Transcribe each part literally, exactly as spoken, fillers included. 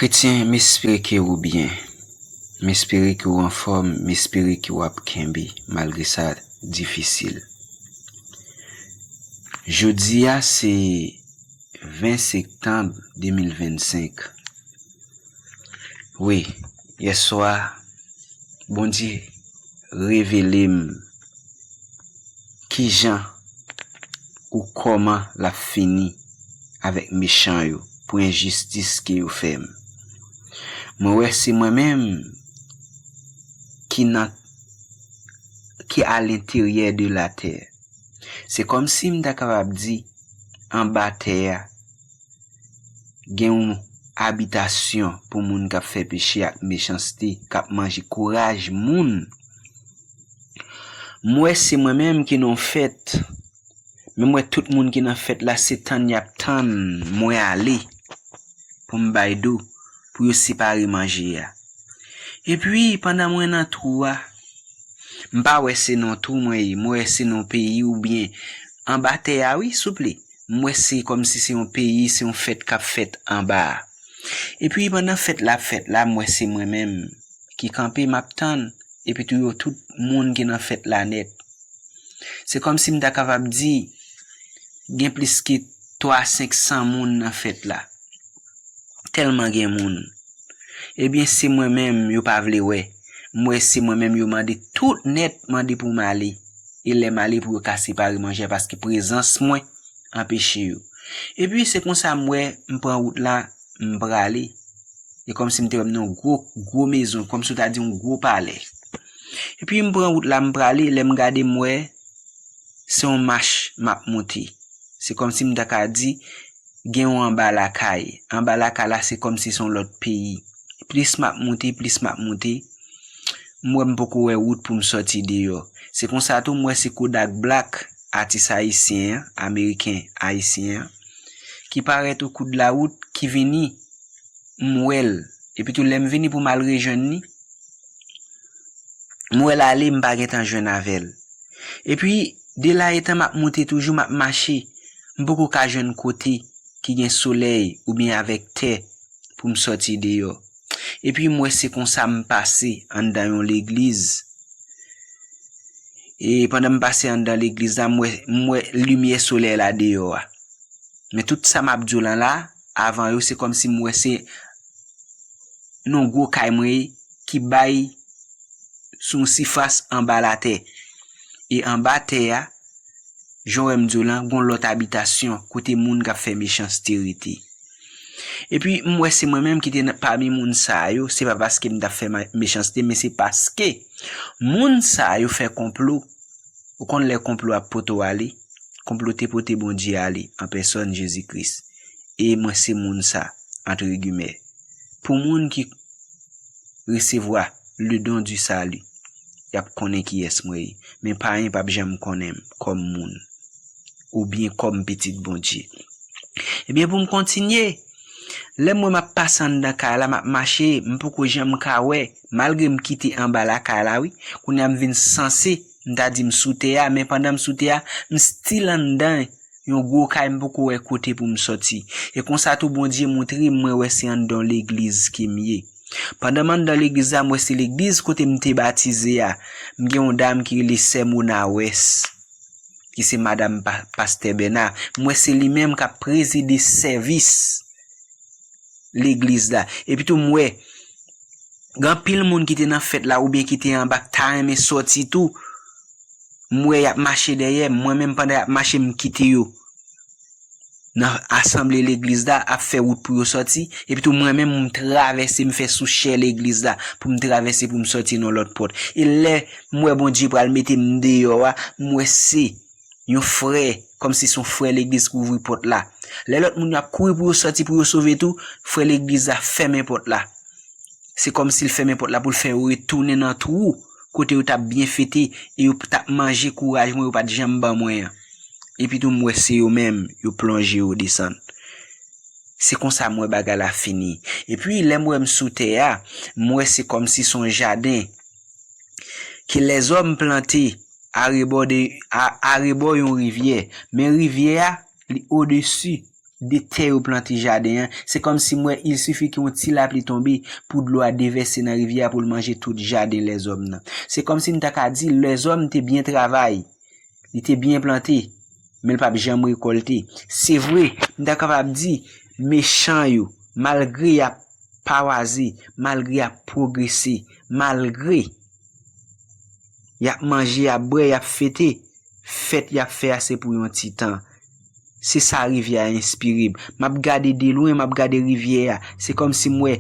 Kretyen, m espere ke ou byen. M espere ke ou anfòm, m espere ke w ap kenbe malgre sa difisil. Jodi a se ven septanm de mil vennsenk. Wi, yèswa, Bondye revele m kijan ou kòman l ap fini avèk mechan yo pou enjistis ke yo fè m. Mwen wè se mwen menm ki nan, ki alenteryè de latè. Se kòmsi m ta kapab di, anba tè a, gen yon abitasyon pou moun k ap fè peche ak mechanste, k ap manje kouraj moun. M wè se mwen menm ki nan yon fèt, men m wè tout moun ki nan fèt la se tann y ap tann mwen ale pou m bay do, pou yo separe manje a. Epi, pandan mwen nan twou a, m pa wè se nan twou mwen ye, m wè se nan peyi oubyen anba tè a, wi, souple. M wè se kòmsi se yon peyi, se yon fèt k ap fèt anba a. Epi, pandan fèt la ap fèt la, m wè se mwen menm ki kanpe, m ap tann. Epi tou, yo tout moun ki nan fèt la nèt. Se kòmsi m ta kapab di, gen plis ke twa senk san moun nan fèt la. Tèlman gen moun. Ebyen, se mwen menm yo pa vle wè. M wè se mwen menm yo mande tout nèt, mande pou m ale. E lè m ale pou yo ka separe manje a, paske prezans mwen anpeche yo. Epi, se konsa m wè, m pran wout la, m prale. E kòmsi m te wè m nan yon gwo, gwo mezon, kòmsi w ta di yon gwo palè. Epi, m pran wout la, m prale, lè m gade, m wè, se yon mach m ap monte. Se kòmsi m ta ka di, gen yon anba lakay. Anba lakay la, se kòmsi se yon lòt peyi. Plis m ap monte, plis m ap monte, m wè m poko wè wout pou m sòti deyò. Se konsa tou, m wè se Kodak Black, atis ayisyen an, ameriken ayisyen an, ki parèt o kou de la wout, ki vini, m wè l. Epi tou, lè m vini pou m al rejwenn li, m wè l ale, m pa gentan jwenn avè l. Epi, de la etan m ap monte toujou, m ap mache, m poko ka jwenn kote ki gen solèy oubyen avèk tè pou m sòti deyò. Epi, m wè se konsa m pase anndan yon legliz. E pandan m pase anndan legliz la, m wè, m wè limyè solèy la deyò a. Men tout sa m ap di w lan la, avan yo, se kòmsi m wè se nan gwo kay mwen ye ki bay sou yon sifas anba latè. E anba tè a, jan w wè m di w lan, gon lòt abitasyon kote moun k ap fè mechanste rete. Epi, m wè se mwen menm ki te nan, pami moun sa yo, se pa paske m t ap fè ma-, mechanste, men se paske moun sa yo fè konplo. Ou konn lè konplo ap pote w ale, konplo te pote Bondye ale an pèsòn Jezi Kris. E mwen se moun sa, antre gimè. Pou moun ki resevwa le don du salut, y ap konnen kiyès mwen ye. Men payen p ap janm konnen m kòm moun, oubyen kòm pitit Bondye. Ebyen, pou m kontinye, lè m wè m ap pase anndan kay la, m ap mache, m poko janm ka wè, malgre m kite anba lakay la, wi. Kounye a m vin sanse, m ta di m sou tè a, men pandan m sou tè a, m still anndan yon gwo kay, m poko wè kote pou m sòti. E konsa tou, Bondye montre m, mwen wè se anndan yon legliz ke m ye. Pandan m anndan legliz la, m wè se legliz kote m te batize a. M gen yon dam ki rele Sè Mona Wès, ki se madanm pa-, pastè Bèna. M wè se li menm k ap prezide sèvis legliz la. Epi tou, m wè gen anpil moun ki te nan fèt la oubyen ki te anba k ta renmen sòti tou. M wè y ap mache dèyè m. Mwen menm, pandan y ap mache, m kite yo nan asanble legliz la, ap fè wout pou yo sòti. Epi tou, mwen menm, m travèse, m fè sou chè legliz la pou m travèse, pou m sòti nan lòt pòt. E lè m wè Bondye pral mete m deyò a, m wè se yon frè, kòmsi se yon frè legliz ki ouvri pòt la. Lè lòt moun yo ap kouri pou yo sòti, pou yo sove tou, frè legliz la fèmen pòt la. Se kòmsi l fèmen pòt la pou l fè yo retounen nan twou kote yo t ap byen fete e yo t ap manje kouraj mwen yo pa t janm ban mwen an. Epi tou, m wè se yo menm, yo plonje, yo desann. Se konsa m wè bagay la fini. Epi, lè m wè m sou tè a, m wè se kòmsi se yon jaden ke lèzòm plante arebò de, a, arebò yon rivyè. Men rivyè a, li odesi de tè yo plante jaden an, se kòmsi m wè il sifi ke yon ti lapli tonbe pou dlo a devèse nan rivyè a pou l manje tout jaden lèzòm nan. Se kòmsi m ta ka di lèzòm te byen travay, li te byen plante, men l p ap janm rekòlte. Se vre, m ta kapab di mechan yo, malgre y ap pawaze, malgre y ap pwogrese, malgre y ap manje, y ap bwè, y ap fete, fèt y ap fè a se pou yon ti tan. Se sa rivyè a enspire m. M ap gade de lwen, m ap gade rivyè a. Se kòmsi m wè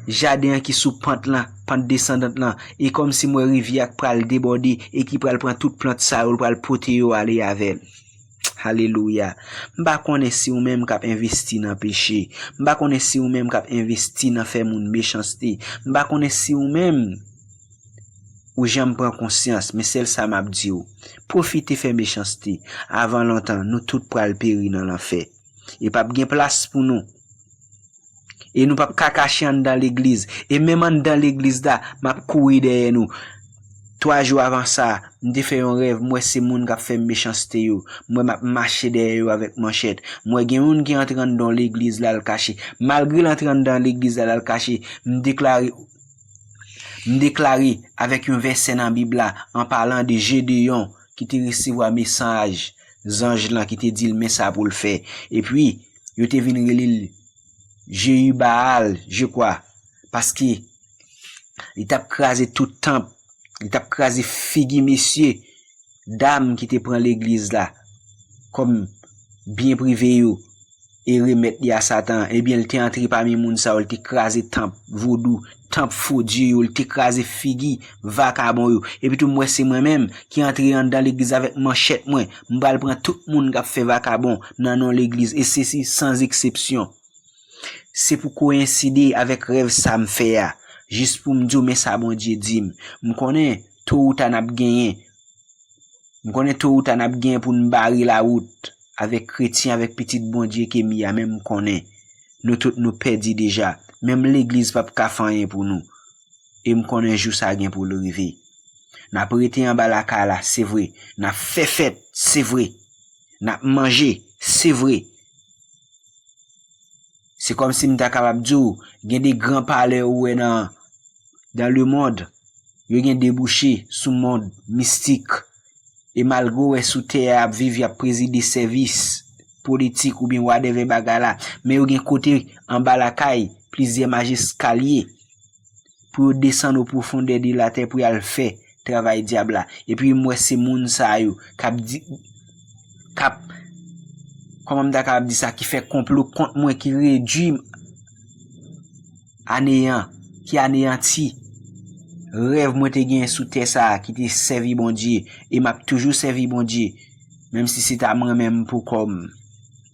jaden an ki sou pant lan, pant desandant lan. E kòmsi m wè rivyè a k pral debòde e ki pral pran tout plant sa yo, l pral pote yo ale avè l. Alelouya. M pa konnen si ou menm k ap envesti nan peche. M pa konnen si ou menm k ap envesti nan fè moun mechanste. M pa konnen si ou menm ou janm pran konsyans, men sèl sa m ap di w, pwofite fè mechanste. Avan lontan, nou tout pral peri nan lanfè. E p ap gen plas pou nou. E nou p ap ka kache anndan legliz. E menm anndan legliz la, m ap kouri dèyè nou. Twa jou avan sa, m te fè yon rèv, m wè se moun k ap fè m mechanste yo. M wè m ap mache dèyè yo avèk manchèt. M wè gen youn ki antre anndan yon legliz la, l kache. Malgre l antre anndan legliz la, l al kache, m deklare, m deklare avèk yon vèsè nan Bib la, an palan de Jedeyon ki te resevwa mesaj zanj lan ki te di l men sa pou l fè. Epi, yo te vin rele l Jeyibaal, je kwa, paske li t ap kraze tout tanp, li t ap kraze figi mesye, dam ki te pran legliz la kòm byen prive yo e remèt li a Satan, ebyen, l te antre pami moun sa yo, l te kraze tanp vodou, tanp fo dye yo, l te kraze figi vakabon yo. Epi tou, m wè se mwen menm ki antre anndan legliz avèk manchèt mwen. M pral pran tout moun k ap fè vakabon nan non legliz, e sesi sans eksepsyon. Se pou koyenside avèk rèv sa m fè a, jis pou m di w men sa Bondye di m. M konnen to ou ta n ap genyen. M konnen to ou ta n ap genyen pou n bare lawout avèk kretyen, avèk pitit Bondye ke m ye a, men m konnen nou tout nou pèdi deja. Menm legliz p ap ka fè anyen pou nou. E m konnen jou sa gen pou l rive. N ap rete anba lakay la, se vre. N ap fè fèt, se vre. N ap manje, se vre. Se kòmsi m ta kapab di w, gen de gran palè ou wè nan, dans le monde, yo gen debouche sou mond mistik. E malgre w wè sou tè a y ap viv, y ap prezide sèvis politik oubyen whatever bagay la, men yo gen kote anba lakay, plizyè maj eskalye pou yo desann o pwofondè de latè pou y al fè travay dyab la. Epi m wè se moun sa yo k ap di, k ap, kòman m ta kapab di sa, ki fè konplo kont mwen, ki redui m a neyan, ki aneyanti rèv mwen te genyen sou tè sa a, ki te sèvi Bondye, e m ap toujou sèvi Bondye, menm si se ta mwen menm pou kò m.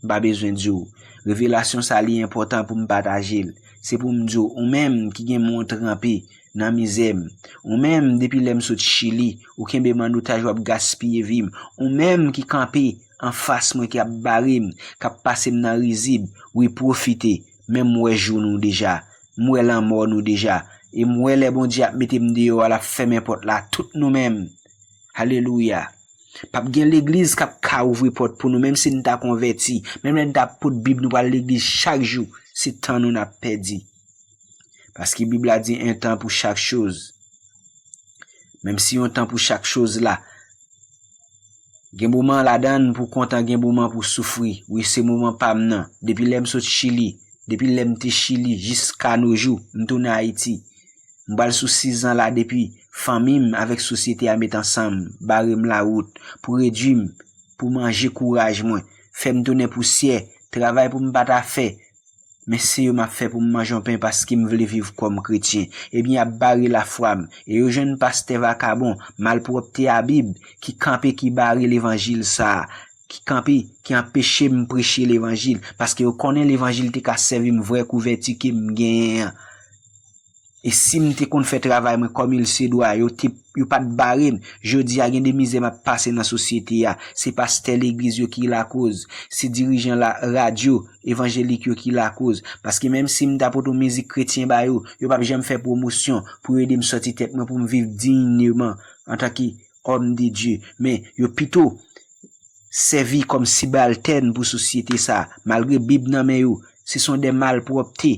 M pa bezwen di w. Revelasyon sa li enpòtan pou m pataje l. Se pou m di w, ou menm ki gen men w tranpe nan mizè m, ou menm depi lè m sot Chili, ou kenbe m an otaj, w ap gaspiye vi m, ou menm ki kanpe anfas mwen, k ap bare m, k ap pase m nan rizib, wi, pwofite, men m wè jou nou deja, m wè lanmò nou deja, e m wè lè Bondye ap mete m deyò a, l ap fèmen pòt la, tout nou menm. Alelouya. P ap gen legliz k ap ka ouvri pòt pou nou, menm si n ta konvèti, menm lè n ta pot Bib nou pral legliz chak jou, se tan nou n ap pèdi. Paske Bib la di un temps pour chaque chose. Menm si yon tan pou chak choz la, gen moman ladan l pou kontan, gen moman pou soufri. Wi, se moman pa m nan. Depi lè m sot Chili, depi lè m te Chili jiska no jou, m tounen Ayiti. M pral sou sizan la depi fanmi m avèk sosyete a met ansanm, bare m lawout, pou redui m, pou manje kouraj mwen, fè m tounen pousyè, travay pou m pa ta fè, men se yo m ap fè pou m manje yon pen paske m vle viv kòm kretyen. Ebyen, y ap bare lafwa m, e yo jwenn pastè vakabon, malpwòpte a Bib, ki kanpe, ki bare levanjil sa a, ki kanpe, ki anpeche m preche levanjil, paske yo konnen levanjil te ka sèvi m vrè kouvèti ke m genyen an. E si m te konn fè travay mwen kòm il se dwa, yo te, yo pa t bare m. Jodi a, gen de mizè m ap pase nan sosyete a. Se pastè legliz yo ki lakoz. Se dirijan la, radyo evanjelik yo ki lakoz. Paske menm si m ta pote yon mizik kretyen ba yo, yo p ap janm fè pwomosyon pou yo ede m sòti tèt mwen, pou m viv digneman antanke homme de Dieu. Men yo pito sèvi kòm sibaltèn pou sosyete sa, malgre Bib nan men yo, se son de malpwòpte.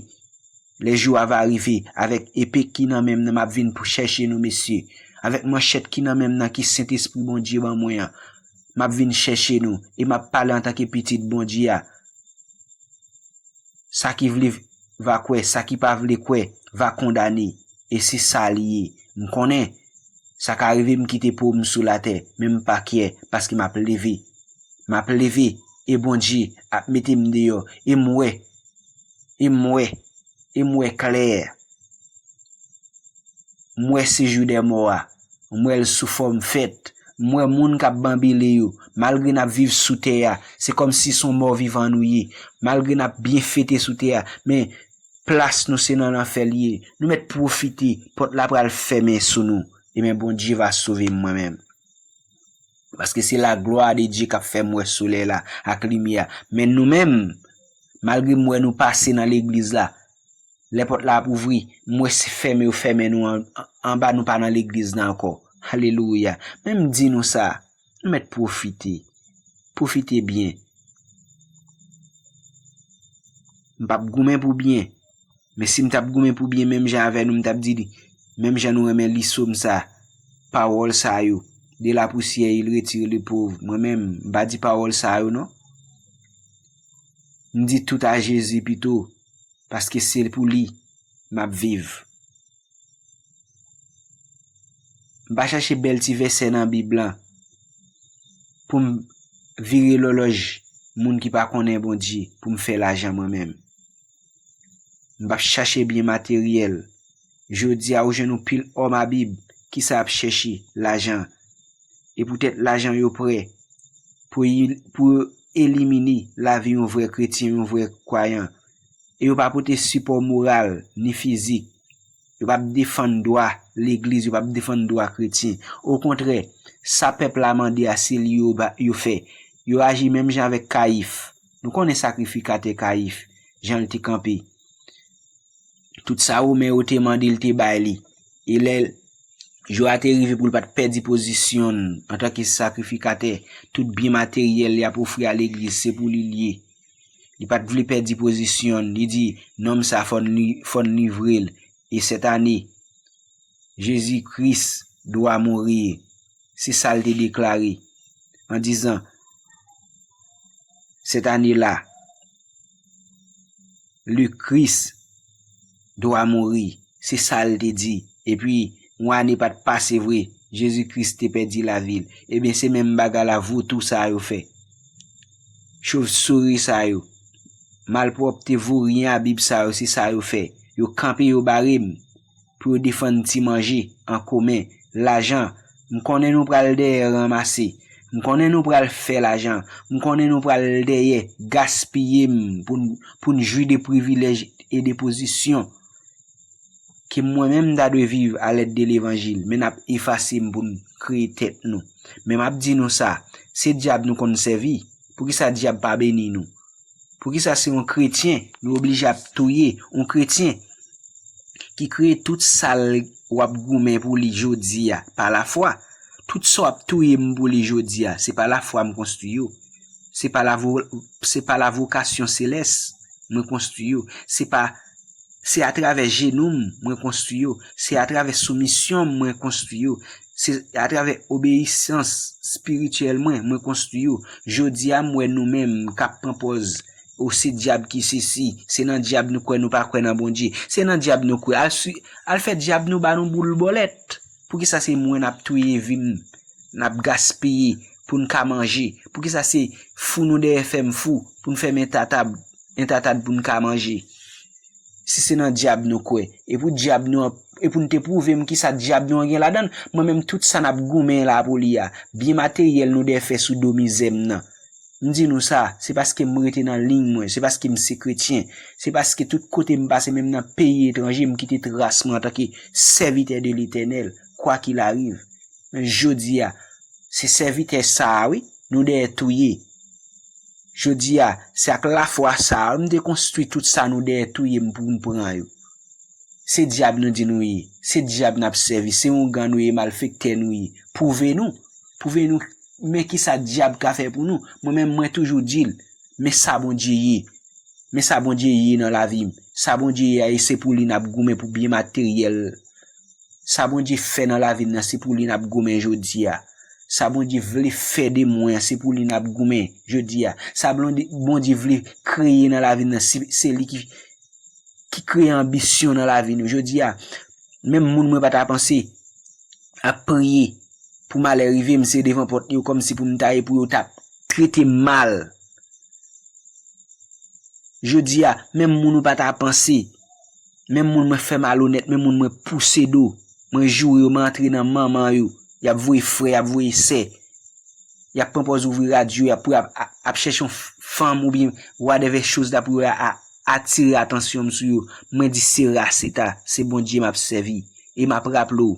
Lè jou a va rive, avèk epe ki nan men m nan, m ap vin pou chèche nou, mesye. Avèk manchèt ki nan men m nan, ki Sentespri Bondye ban mwen an, m ap vin chèche nou, e m ap pale antanke pitit Bondye a. Sa ki vle va kwè, sa ki pa vle kwè va kondane. E se sa li ye. M konnen, sa ka rive m kite po m sou latè, men m pa kyè, paske m ap leve. M ap leve, e Bondye ap mete m deyò, e m wè, e m wè, e m wè klè. M wè sejou dè mò a. M wè l sou fòm fèt. M wè moun k ap banbile yo. Malgre n ap viv sou tè a, se kòmsi se yon mò vivan nou ye. Malgre n ap byen fete sou tè a, men plas nou se nan lanfè li ye. Nou mèt pwofite, pòt la pral fèmen sou nou. Ebyen, Bondye va sove m mwen menm. Paske se la gloire de Dieu k ap fè m wè solèy la ak limyè a. Men nou menm, malgre m wè nou pase nan legliz la, lè pòt la ap ouvri, m wè se fèmen yo fèmen nou an, anba nou pa nan legliz la ankò. Alelouya. Men m di nou sa, nou mèt pwofite. Pwofite byen. M p ap goumen pou byen. Men si m t ap goumen pou byen menm jan avè nou, m t ap di li, menm jan nou renmen li sòm sa, pawòl sa yo, de la poussière il retire le pauvre. Mwen menm, m pa di pawòl sa yo non. M di tout a Jezi pito, paske se pou li m ap viv. M pa chache bèl ti vèsè nan Bib lan pou m vire lòlòj moun ki pa konnen Bondye pou m fè lajan mwen menm. M p ap chache byen materyèl. Jodi a, ou jwenn yon pil òm a Bib ki sa ap chèche lajan. E poutèt lajan yo prè pou, pou yo elimine lavi yon vrè kretyen, yon vrè kwayan. E yo pa pote sipò moral ni fizik. Yo p ap defann dwa legliz, yo p ap defann dwa kretyen. Okontrè, sa pèp la mande a, se li yo, yo fè. Yo aji menm jan avèk Kayif. Nou konnen sakrifikatè Kayif, jan l te kanpe. Tout sa Women yo te mande l te bay li. E lè jou a te rive pou l pa t pèdi pozisyon l antanke sakrifikatè, tout byen materyèl li ap ofri a legliz, se pou li l ye. Li pa t vle pèdi pozisyon l. Li di, nonm sa fò n li, fò n livre l. E sèt ane, Jezi Kris dwa mouri. Se sa l te deklare. An dizan, sèt ane la, le Christ doit mourir. Se sa l te di. Epi, yon ane pa t pase vre, Jezi Kris te pèdi lavi l. Ebyen, se menm bagay la, votou sa yo fè. Chofsouri sa yo, malpwòpte voryen a Bib sa yo, se sa yo fè. Yo kanpe, yo bare m pou yo defann ti manje an komen, lajan. M konnen nou pral dèyè ranmase. M konnen nou pral fè lajan. M konnen nou pral dèyè gaspiye m pou n, pou n jwi de privilèj e de pozisyon ke mwen menm m ta dwe viv a lèd de levanjil, men n ap efase m pou n kreye tèt nou. Men m ap di nou sa, se dyab nou konn sèvi. Poukisa dyab pa beni nou? Poukisa se yon kretyen nou oblije ap touye, yon kretyen ki kreye tout sa l w ap goumen pou li jodi a pa lafwa? Tout sa w ap touye m pou li jodi a, se pa lafwa m konstwi yo. Se pa la vo-, se pa la vokasyon selès mwen konstwi yo. Se pa, se atravè jenou m mwen konstwi yo. Se atravè soumisyon m mwen konstwi yo. Se atravè obeyisans espirityèl mwen, mwen konstwi yo. Jodi a, m wè nou menm k ap pran pòz, o, se dyab ki sesi, se nan dyab nou kwè, nou pa kwè nan Bondye. Se nan dyab nou kwè. Al swi-, al fè dyab nou ba nou boul bòlèt. Poukisa se mwen n ap touye vi m, n ap gaspiye pou n ka manje? Poukisa se fou nou dèyè fè m fou pou n fè m entatab, entatad pou n ka manje? Si se nan dyab nou kwè, e pou dyab nou an, e pou n te pwouve m kisa dyab nou an gen ladan l, mwen menm tout sa n ap goumen la pou li a, byen materyèl nou dèyè fè sou do mizè m nan. M di nou sa, se paske m rete nan liy mwen, se paske m se kretyen, se paske tout kote m pase, menm nan peyi etranje, m kite tras mwen antanke sèvitè de Letènèl, kwa qu'il arrive. Men jodi a, se sèvitè sa a, wi, nou dèyè touye. Jodi a, se ak lafwa sa a, wi, m te konstwi tout sa nou dèyè touye m pou m pran yo. Se dyab nou di nou ye, se dyab n ap sèvi, se oungan nou ye, malfektè nou ye. Pwouve nou, pwouve nou men kisa dyab ka fè pou nou? Mwen menm, mwen toujou di l, men sa Bondye ye. Men sa Bondye ye nan lavi m. Sa Bondye ye a, e se pou li n ap goumen pou byen materyèl. Sa Bondye fè nan lavi m nan, se pou li n ap goumen jodi a. Sa Bondye vle fè de mwen an, se pou li n ap goumen jodi a. Sa Blonde-, Bondye vle kreye nan lavi m nan, se, se li ki, ki kreye anbisyon nan lavi nou. Jodi a, menm moun mwen pa ta panse ap priye pou malè rive m, se devan pòt yo kòmsi pou m ta ye pou yo t ap trete m mal. Jodi a, menm moun ou pa ta panse, menm moun mwen fè malonèt, menm moun mwen pouse do, mwen joure yo, mwen antre nan manman yo, y ap voye frè, y ap voye sè, y ap pran pòz ouvri radyo, y ap, pou y ap, ap, ap chèche yon f-, fanm oubyen whatever chose la pou yo a, a, atire atansyon m sou yo. Mwen di se ras eta, se Bondye m ap sèvi. E m ap raple w,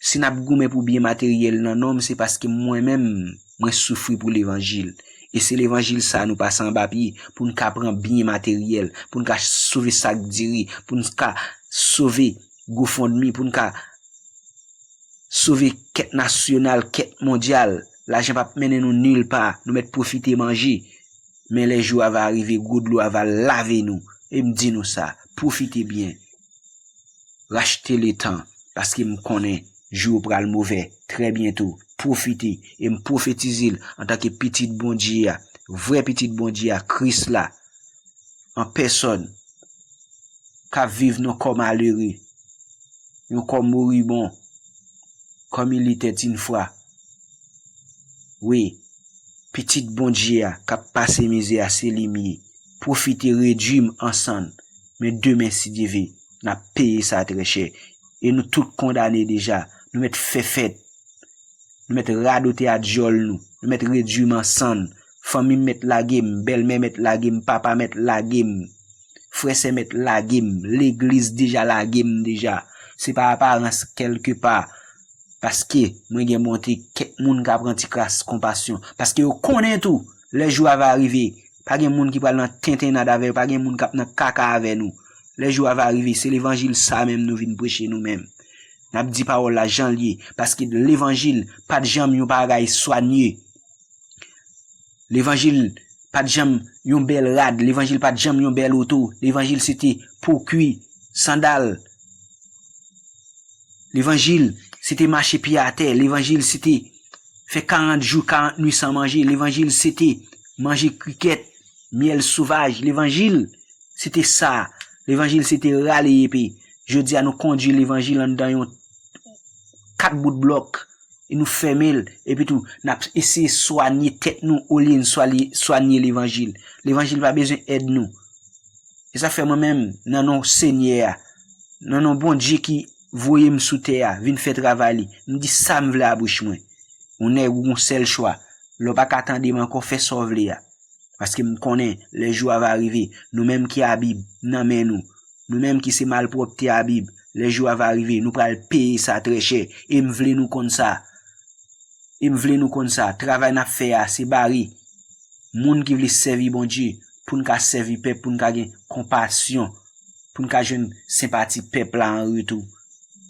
si n ap goumen pou byen materyèl nan non m, se paske mwen menm, mwen soufri pou levanjil. E se levanjil sa nou pase anba pye, pou n ka pran byen materyèl, pou n ka sove sak diri, pou n ka sove GoFundMe, pou n ka sove kèt nasyonal, kèt mondyal. Lajan p ap mennen nou nil pa, nou mèt pwofite manje. Men lè jou a va rive, gwo dlo a va lave nou. E m di nou sa, pwofite byen. Rachte letan, paske m konnen jou yo pral movè trè byento. Pwofite, e m pwofetize l antanke pitit Bondye a, vrè pitit Bondye a, Kris la, an pèsòn, k ap viv nan kò malere, yon kò moribon, comme il était une fois. Wi, pitit Bondye a k ap pase mizè a, se li m ye. Pwofite redui m an sann. Men demen, si Dye ve, n ap peye sa trè chè. E nou tout kondane deja. Nou mèt fè fèt. Nou mèt radote a dyòl nou. Nou mèt redui m an sann. Fanmi m mèt lage m. Bèlmè mèt lage m. Papa mèt lage m. Frè sè mèt lage m. Legliz deja lage m deja. Se pa aparans kèlkepa. Paske mwen gen bonte, kèk moun ka pran ti kras konpasyon. Paske yo konnen tou, lè jou a va rive, pa gen moun ki pral nan tentennad avè yo, pa gen moun k ap nan kaka avè nou. Lè jou a va rive, se levanjil sa menm nou vin preche nou menm. N ap di pawòl la jan l ye, paske levanjil pa t janm yon bagay swanye. Levanjil pa t janm yon bèl rad, levanjil pa t janm yon bèl oto, levanjil se te po kwi, sandal. Levanjil se te mache pye atè, levanjil se te fè karant jou, karant nwi san manje, levanjil se te manje krikèt, myèl sovaj, levanjil se te sa, levanjil se te rale epe. Jodi a nou kondui levanjil anndan yon kat bout blòk, e nou fèmen l, epi tou n ap eseye swanye tèt nou olye n swanye, swanye levanjil. Levanjil pa bezwen èd nou. E sa fè mwen menm, nan non Senyè a, nan non Bondye ki voye m sou tè a, vin fè travay li, m di sa m vle a bouch mwen. Yon nèg ou gon sèl chwa, lè w pa ka tande m ankò, fè sa w vle a. Paske m konnen, lè jou a va rive, nou menm ki a Bib nan men nou, nou menm ki se malpwòpte a Bib, lè jou a va rive, nou pral peye sa trè chè. E m vle nou konn sa. E m vle nou konn sa. Travay n ap fè a, se bare moun ki vle sèvi Bondye, pou n ka sèvi pèp, pou n ka gen konpasyon, pou n ka jwenn senpati pèp la an retou.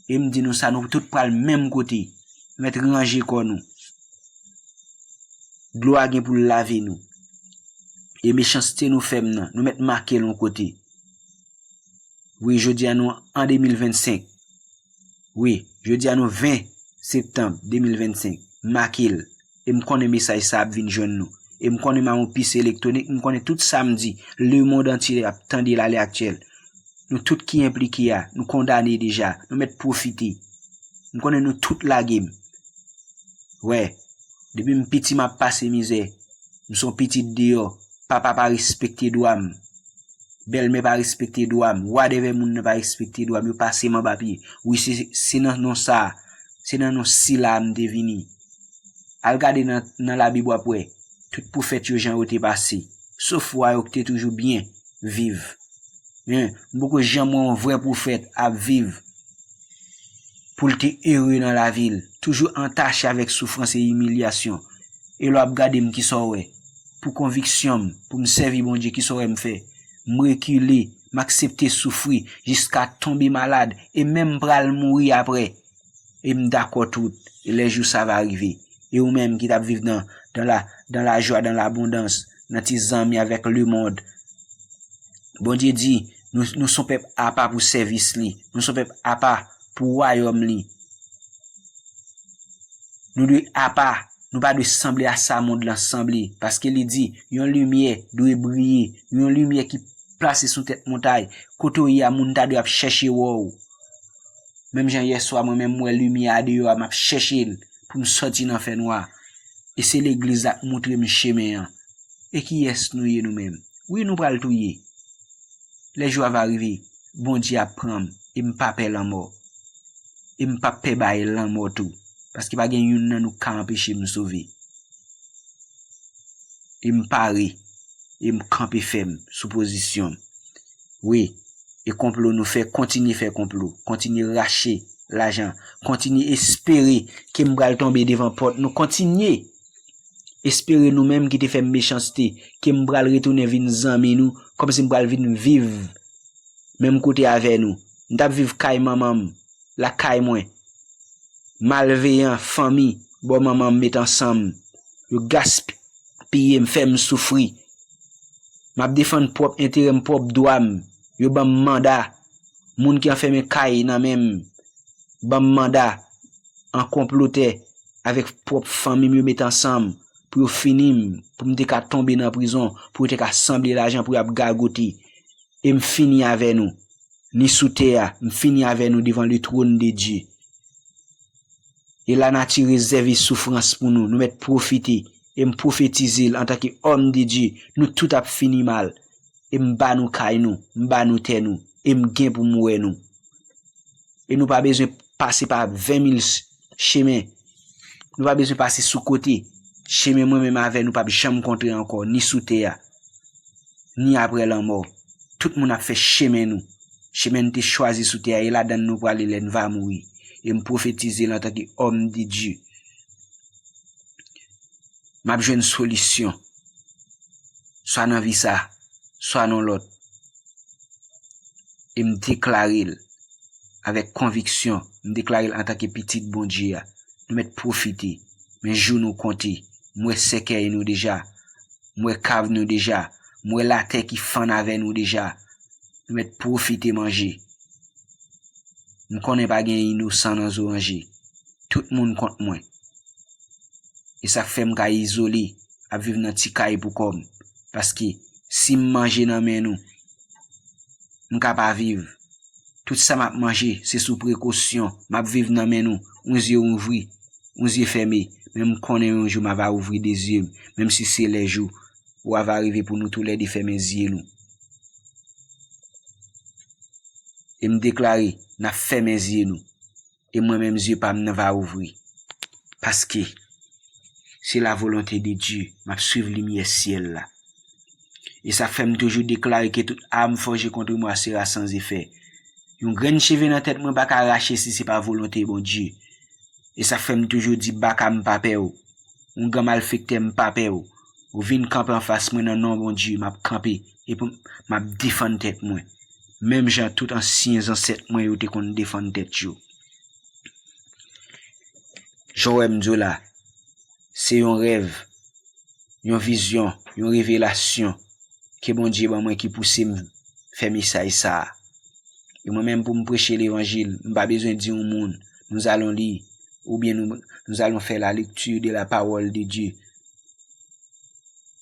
E m di nou sa, nou tout pral menm kote. Nou mèt ranje kò nou. Dlo a gen pou l lave nou. E mechanste nou fè m nan, nou mèt make l yon kote. Wi, jodi a nou an de mil vennsenk. Wi, jodi a nou ven septanm de mil vennsenk. Make l. E m konnen mesaj sa ap vin jwenn nou. E m konnen m a yon pis elektwonik, m konnen tout sa m di, lemonn antye ap tande l alè aktyèl. Nou tout ki enplike a, nou kondane deja, nou mèt pwofite. M konnen nou tout lage m. Wè, depi m piti m ap pase mizè. M se yon pitit deyò. Papa pa respekte dwa m. Bèlmè pa respekte dwa m. Whatever moun nan pa respekte dwa m. Yo pase m anba pye. Wi, se, se nan non sa a. Se nan non sila a m te vini. Al gade nan, nan Labib w ap wè. Tout pwofèt yo jan yo te pase. Sof wa yo ki te toujou byen viv. Men, m poko janm wè yon vrè pwofèt ap viv pou l te ere nan lavi l, toujou antache avèk soufrans e imilyasyon. E lè w ap gade m, kisa w wè? Pou konviksyon m, pou m sèvi Bondye, kisa w wè m fè? M rekile, m aksepte soufri jiska tonbe malad, e menm pral mouri apre. E m dakò tout, e lè jou sa va rive. E ou menm ki t ap viv dans, dans la, dans la joie, dans l'abondance, nan ti zanmi avèk lemonn. Bondye di, nou, nou se yon pèp apa pou sèvis li. Nou se yon pèp apa pou wayòm li. Nou dwe apa, nou pa dwe sanble a sa mond lan sanble, paske li di, yon limyè dwe briye, yon limyè ki plase sou tèt montay, kote w ye a, moun ta dwe ap chèche wè w. Menm jan yèswa, mwen menm, m wè limyè a deyò a, m ap chèche l pou m sòti nan fènwa. E se legliz la k montre m chemen an. E kiyès nou ye nou menm? Wi, nou pral touye. Lè jou a va rive, Bondye ap pran m, e m pa pè lanmò. E m p ap pè bay lanmò tou, paske pa gen youn nan nou k ka anpeche m sove. E m pare, e m kanpe fèm sou pozisyon m. Wi, e konplo nou fè, kontinye fè konplo, kontinye rache lajan, kontinye espere ke m pral tonbe devan pòt nou, kontinye espere nou menm ki te fè m mechanste, ke m pral retounen vin zanmi nou, kòmsi m pral vin viv menm kote avè nou. M t ap viv kay manman m, lakay mwen. Malveyan, fanmi bò manman m met ansanm. Yo gaspiye m, fè m soufri. M ap defann pwòp enterè m, pwòp dwa m. Yo ban m manda. Moun ki anfèmen kay nan men m ban m manda an konplotè avèk pwòp fanmi m yo met ansanm pou yo fini m, pou m te ka tonbe nan prizon, pou yo te ka sanble lajan pou y ap gagote. E m fini avè nou. Ni sou tè a, m fini avè nou devan le trône de Dieu. E lanati rezève soufrans pou nou. Nou mèt pwofite. E m pwofetize l antanke òm de Dye. Nou tout ap fini mal. E m ba nou kay nou. M ba nou tè nou. E m gen pou m wè nou. E nou pa bezwen pase pa ven mil ch-, chemen. Nou pa bezwen pase sou kote. Chemen mwen menm avè nou p ap janm kontre ankò, ni sou tè a, ni apre lanmò. Tout moun ap fè chemen nou. Chemen n te chwazi sou tè a, e ladan l nou prale lè n va mouri. E m pwofetize l antanke òm de Dye. M ap jwenn solisyon, swa nan vi sa, swa nan lòt. E m deklare l avèk konviksyon, m deklare l antanke pitit Bondye a. Nou mèt pwofite, men jou nou konte. M wè sèkèy nou deja, m wè kav nou deja, m wè latè ki fann avè nou deja. Nou mèt pwofite manje. M konnen pa gen inosan nan zoranje. Tout moun kont mwen. E sa k fè m ka izole, ap viv nan ti kay pou kò m. Paske si m manje nan men nou, m ka pa viv. Tout sa m ap manje, se sou prekosyon. M ap viv nan men nou, yon zye ouvri, yon zye fèmen. Men m konnen yon jou m ava ouvri de zye m, menm si se lè jou ou ava rive pou nou toulède fèmen zye nou. E m deklare, n ap fèmen zye nou. E mwen menm, zye pa m nan va ouvri. Paske se la volonte de Dye, m ap swiv limyè syèl la. E sa fè m toujou deklare ke tout arme forgée contre moi sera sans effet. Yon grenn cheve nan tèt mwen pa ka rache si se pa volonte Bondye. E sa fè m toujou di, baka m pa pè w. Yon gran malfektè m pa pè w. Ou vin kanpe anfas mwen nan non Bondye, m ap kanpe, epi m ap defann tèt mwen. Menm jan tout ansyen zansèt mwen yo te konn defann tèt yo. Jan w wè m di w la, se yon rèv, yon vizyon, yon revelasyon ke Bondye ban mwen ki pouse m fè mesaj sa a. E mwen menm pou m preche levanjil, m pa bezwen di yon moun, nous allons lire, oubyen nou, nous allons faire la lecture de la parole de Dieu.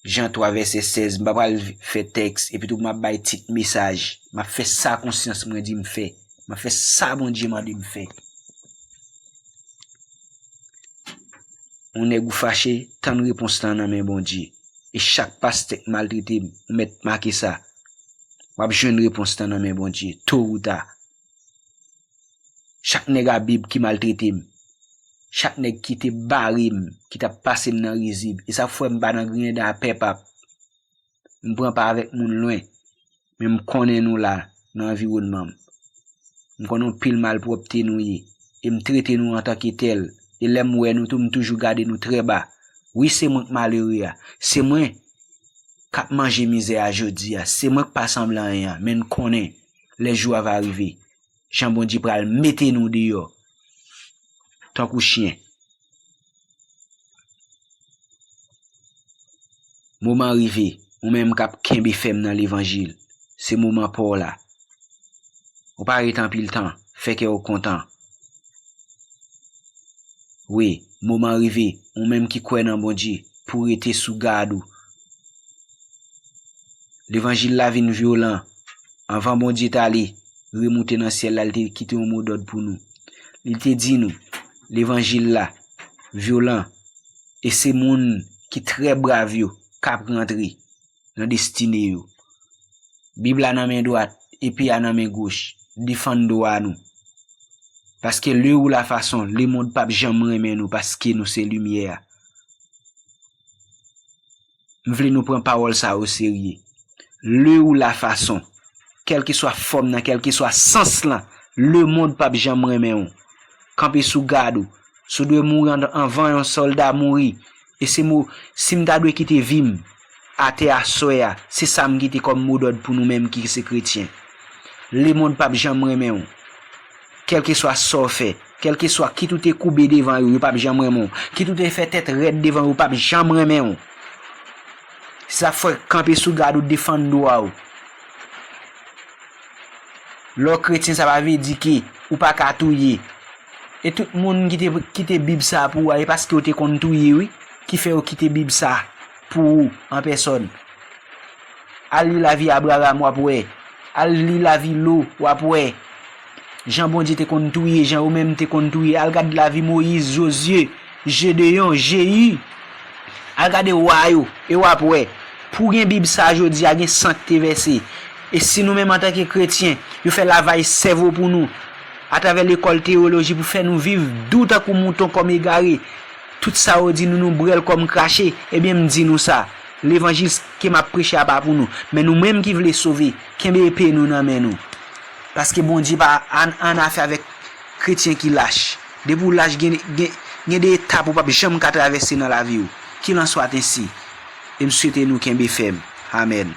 Jan twa vèsè sèz, m pa pral fè tèks, epi tou m ap bay tit mesaj. M ap fè sa konsyans mwen di m fè. M ap fè sa Bondye mande m fè. Yon nèg ou fache, tann repons lan nan men Bondye. E chak pastè k maltrete m, ou mèt make sa. W ap jwenn repons lan nan men Bondye, to ou ta. Chak nèg a Bib ki maltrete m, chak nèg ki te bare m, ki t ap pase m nan rizib, e sa k fè m pa nan griyen dan a pè p ap. M pran pa avèk moun lwen, men m konnen nou la nan anviwònman m. M konnen yon pil malpwòpte nou ye, e m trete nou antanke tèl, e lè m wè nou tou, m toujou gade nou trè ba. Wi, se mwen k malere a, se mwen k ap manje mizè a jodi a, se mwen k pa sanble anyen an, men n konnen lè jou a va rive, jan Bondye pral mete nou deyò tankou chen. Moman rive, ou menm k ap kenbe fèm nan levanjil, se moman pa w la. Ou pa ret anpil tan, fè kè w kontan. Wi, moman rive, ou menm ki kwè nan Bondye, pou w rete sou gad ou. Levanjil la vin vyolan. Anvan Bondye t ale, remoute nan syèl la, li te kite yon modòd pou nou. Li te di nou, levanjil la vyolan, e se moun ki trè brav yo k ap rantre nan destine yo. Bib la nan men dwat, epe a nan men goch, defann dwa nou. Paske lè ou la fason, lemonn p ap janm renmen nou paske nou se limyè a. M vle nou pran pawòl sa oserye. Lè ou la fason, kèlkeswa fòm nan, kèlkeswa sans lan, lemonn p ap janm renmen w. Kanpe sou gad ou. Si w dwe mouri an- anvan yon sòlda mouri, e se mo, si m ta dwe kite vi m atè aswè a, se sa m kite kòm modòd pou nou menm ki se kretyen. Lemonn p ap janm renmen w. Kèlkeswa sa w fè, kèlkeswa kit ou te koube devan yo, yo p ap janm renmen w. Kit ou te fè tèt rèd devan yo, yo p ap janm renmen w. Se sa k fè kanpe sou gad ou, defann dwa w. Lè w kretyen, sa pa vle di ke ou pa ka touye. E tout moun ki te kite Bib sa pou ou a, e paske yo te konn touye, wi, ki fè yo kite Bib sa pou ou an pèsòn. Al li lavi Abraram, w ap wè. Al li lavi Lo, w ap wè. Jan Bondye te konn touye, jan yo menm te konn touye. Al gad lavi Moyiz, Jozye, Jedeyon, Jeyi. Al gade wa yo, e w ap wè. Pou w gen Bib sa jodi a, gen san ki te vèse. E si nou menm antanke kretyen, yo fè lavaj sèvo pou nou, atravè lekòl teyoloji pou fè nou viv dou tankou mouton kòm egare, tout sa yo di nou, nou bwè l kòm krache, ebyen m di nou sa, levanjil ke m ap preche a pa pou nou. Men nou menm ki vle sove, kenbe epe nou nan men nou. Paske Bondye pa an, an afè avèk kretyen ki lach. Depi w lach, gen, gen, gen de etap ou p ap janm ka travèse nan lavi w. Qu'il en soit ainsi. E m swete nou kenbe fèm. Amèn.